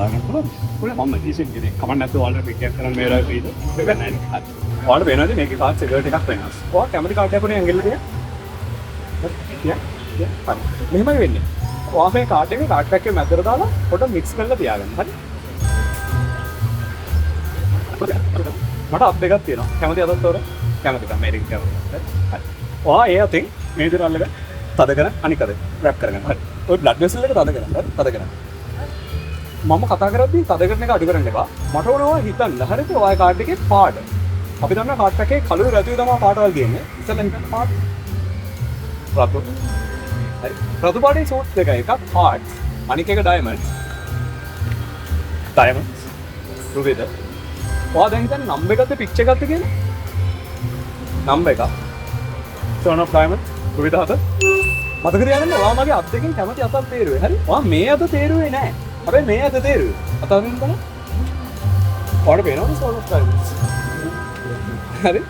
බලාගන්න පුළුවන්. පුළුවන් මම මැජිෂියන් කෙනෙක්. කමක් නැත්නම් ඔයාලට පික් එකක් කරන්න මේ වෙලාවේ ෆ්‍රීද? මේක නෑ නේ. හරි. ඔයාලට පේනවද මේකේ කාඩ්ස් එක ටිකක් වෙනස්. ඔයා කැමති කාඩ් එකක් උනේ ඇඟිල්ල තියන්න. තියන්න. තියන්න. හරි. මෙහෙමයි වෙන්නේ. ඔයා මේ කාඩ් එක කාඩ් පැක් එකේ මැදට දාලා පොඩ්ඩක් මික්ස් කරලා තියාගන්න. හරි? මට අත් දෙකක් තියෙනවා. කැමති අතක් තෝර. කැමති තමයි මේක කැමති. හරි. ඔයා ඒ අතින් මේ විදිහට අල්ලගෙන තද කරන් අනික අත රැප් කරගන්න. හරි. ඔය බ්ලඩ් වෙසල් එක තද කරන්න. හරි. තද කරන්න. මම කතා කරද්දී තද කරන එක අඩු කරන්න එපා. මට ඕන ඔයා හිතන්න. හරිද? ඔයා කාඩ් එකේ පාට. අපි දන්නවා කාඩ් එකේ කළුයි රතුයි තමයි පාටවල් තියෙන්නේ. ඉස්සෙල්ලා හිතන්න පාට. රතු. හරි. රතු පාටේ සූට්ස් දෙකයි. එකක් හાર્ට්ස් අනික එක ඩයමන්ඩ්ස්. ඩයමන්ඩ්ස්. රුවිද? ඔයා දැන් හිතන්නේ නම්බර් එකක්ද පික්චර් එකක්ද කියලා? නම්බර් එකක්. Seven of diamonds. රුවිද හත. මතක තියාගන්න ඔයා මගේ අත් දෙකෙන් කැමති අතක් තේරුවේ. හරි? ඔයා මේ අත තේරුවේ නෑ. හැබැයි මේ අත තේරුවේ. අත අරින්න බලන්න. ඔයාලට පේනවද seven of diamonds? හරි?